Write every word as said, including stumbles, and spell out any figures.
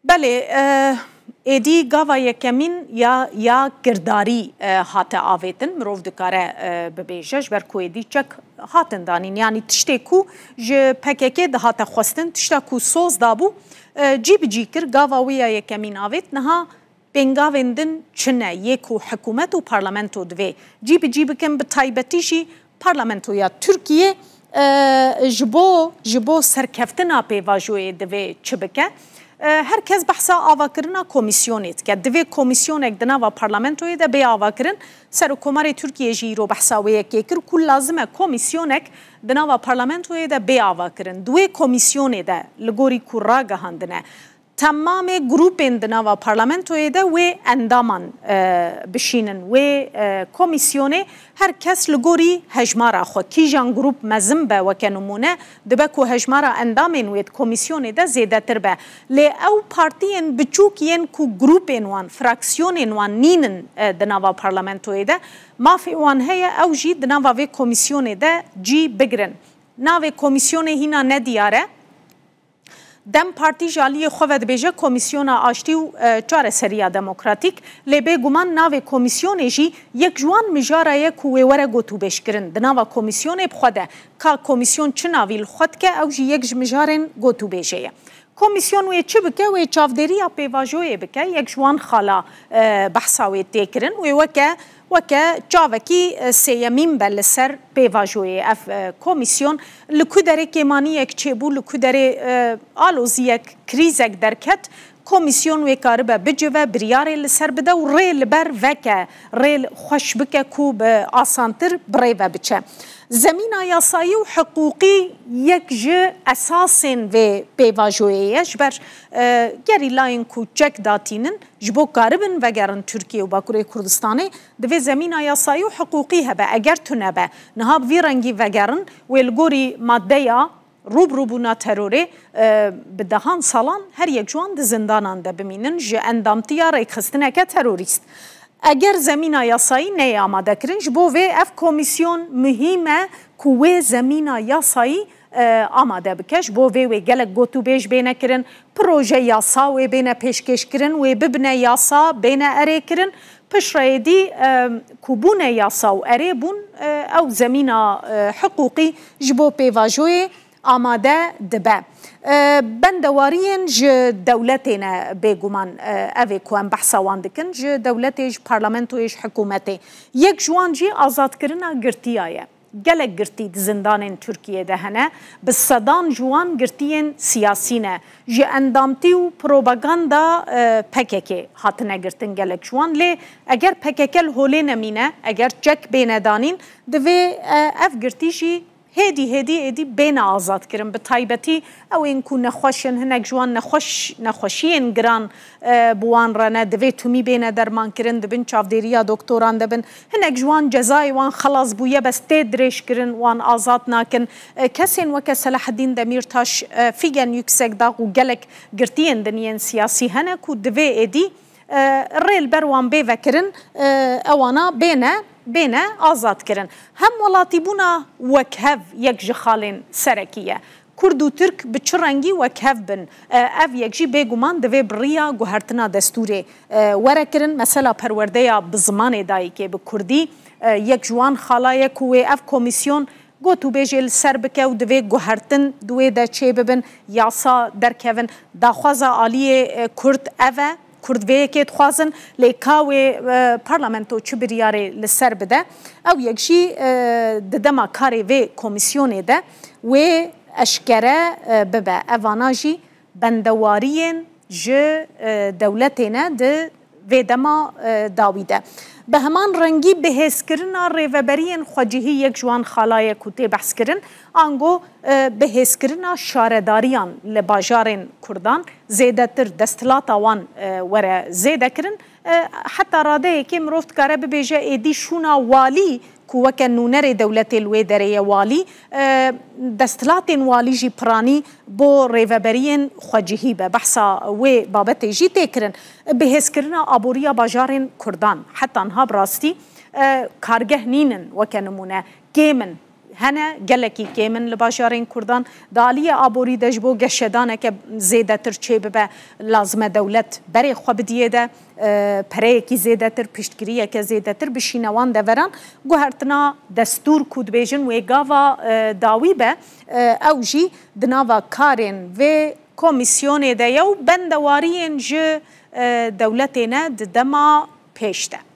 Belê, e, êdî gava yekemîn ya, ya girdarî, e, hate avêtin. Mirov dikare, e, bibêje, ji ber ku êdî çek hatin danîn. Yanî tiştê ku ji P K K dihate xwestin, tişta ku soz dabû, e, cî bi cî kir, gava wê ya yekemîn avêt. Niha pêngavên din çi ne, yê ku hikûmet û parlamento divê cî bi cî bikin, bi taybetî jî parlamentoya Tirkiyê, e, ji bo, ji bo serkeftina pêvajoyê divê çi bike? E, her kes behsa avakirina komîsyonê dike. Divê komîsyonek di nava parlamentoyê de bê avakirin. Serokkomarê Tirkiyê jî îro behsa wê yekê kir ku lazim e komîsyonek di nava parlamentoyê de bê avakirin. Di wê komîsyonê de, li gorî ku ragihandine, temamê grûpên di nava parlamentoyê de wê endaman, e, bişînin, wê, e, komîsyonê, her kes li gorî hejmara xwe, kîjan grûp mezin be, weke nimûne, dibe ku hejmara endamên wê di komîsyonê de zêdetir be. Lê ew partiyên biçûk yên ku grûpên wan, fraksiyonên wan nînin, e, di nava parlamentoyê de, mafê wan heye ew jî di nava vê komîsyonê de cî bigirin. Navê komîsyonê hîna nediyar e. DEM Partî ji aliyê xwe ve dibêje Komîsyona Aştî û, e, Çareseriya Demokratîk, lê bêguman navê komîsyonê jî yek ji wan mijara ye ku wê were gotûbêjkirin. Di nava komîsyonê bi xwe de ka komîsyon çi navî li xwe dike, ew jî yek ji mijarên gotûbêjê ye. Komîsyon wê çi bike? Wê çavdêriya pêvajoyê bike. Yek ji wan xala, e, behsa wê tê kirin. Wê weke, weke çavekî, e, sêyemîn be li ser pêvajoyê. Ev, e, komîsyon li ku derê kêmaniyek çêbû, li ku derê, e, aloziyek, krîzek derket, komîsyon wê karibe bicive, biryarê li ser bide û rê li ber veke, rê xweş bike ku bi asantir bi rê ve biçe. Zemîna yasayî û hiqûqî yek ji esasên vê pêvajoyê ye. Ji ber, e, gerîlayên ku çek datînin, ji bo karibin vegerin Tirkiye û Bakurê Kurdistanê, divê zemîna yasayî û hiqûqî hebe. Eger tune be, niha bi vî rengî vegerin, wê li gorî maddeya rûbirûbûna terorê, e, bi dehan salan her yek ji wan di zindanan de bimînin, ji endamtiya rêkxistineke terorîst. Eger zemîna yasayî neyê amadekirin, ji bo vê ev komîsyon muhîm e ku wê zemîna yasayî, e, amade bike. Ji bo vê wê gelek gotûbêj bêne kirin, proje yasa wê bêne pêşkêşkirin, wê bibine yasa, bêne erêkirin. Piştre êdî, e, ku bûne yasa û erê bûn, e, ew zemîna, e, hiqûqî ji bo pêvajoyê amade dibe. E, bendewariyên ji dewletê ne bêguman, e, ev ê ku em behsa wan dikin, ji dewletê, ji parlamentoyê, ji hikûmetê. Yek ji wan jî azadkirina girtiya ye. Gelek girtî di zindanên Tirkiyê de hene. Bi sedan ji wan girtiyên siyasî ne. Ji endamtî û propaganda, e, P K K hatine girtin gelek ji wan. Lê eger P K K li holê nemîne, eger çek bêne danîn, divê, e, ev girtî jî hêdî hêdî êdî bêne azadkirin. Bi taybetî ew ên ku nexweş in, hinek ji wan nexweş, nexweşiyên giran, e, bi wan re ne, divê tumî bêne dermankirin, di bin çavdêriya doktoran de bin. Hinek ji wan cezayê wan xelas bûye, bes tê dirêjkirin, wan azad nakin. E, kesên weke Selaheddîn Demîrtaş, e, Figen Yüksekdağ û gelek girtiyên din yên siyasî hene ku divê êdî, e, rê li ber wan bê vekirin, e, ewana bêne, bêne azad kirin. Hemwelatîbûna wekhev yek ji xalên serekî ye. Kurd û Tirk bi çi rengî wekhev bin, e, ev yek jî bêguman divê bi riya guhertina destûrê, e, were kirin. Mesela perwerdeya bi zimanê dayikê, bi kurdî, e, yek ji wan xala ye ku wê ev komîsyon gotûbêjê li ser bike û divê guhertin di wê de çêbibin, yasa derkevin. Daxwaza aliyê, e, Kurd ev e. Kurd vê yekê dixwazin, lê ka wê, e, parlamento çi biryarê li ser bide, ew yek jî, e, di dema karê vê komîsyonê de wê eşkere, e, bibe. Evana jî bendewariyên ji, e, dewletê ne di vê dema, e, dawî de. Bi heman rengî bihêzkirina rêveberiyên xwecihî yek ji wan xala ye ku tê behskirin, ango, e, bihêzkirina şaredariyan li bajarên Kurdan, zêdetir desthilata wan, e, were zêdekirin. E, heta radeyekê mirov dikare bibêje êdî şûna walî ku weke nûnerê dewletê li wê derê ye walî, e, desthilatên walî jî piranî bo rêveberiyên xwecihî be. Behsa wê babetê jî tê kirin. Bihêzkirina aboriya bajarên Kurdan heta niha bi rastî, e, kargeh nînin, weke nimûne kêm in. hene gelekî kêm in li bajarên Kurdan. Di aliyê aborî de ji bo geşedaneke zêdetir çêbibe, lazim e dewlet berê xwe bidiyê de, e, pereyekî zêdetir, piştgiriyeke zêdetir bişîne wan deveran. Guhertina destûr ku dibêjin wê gava, e, dawî be, e, ew jî di nava karên vê komîsyonê de ye û bendewariyên ji, e, dewletê ne di dema pêş de.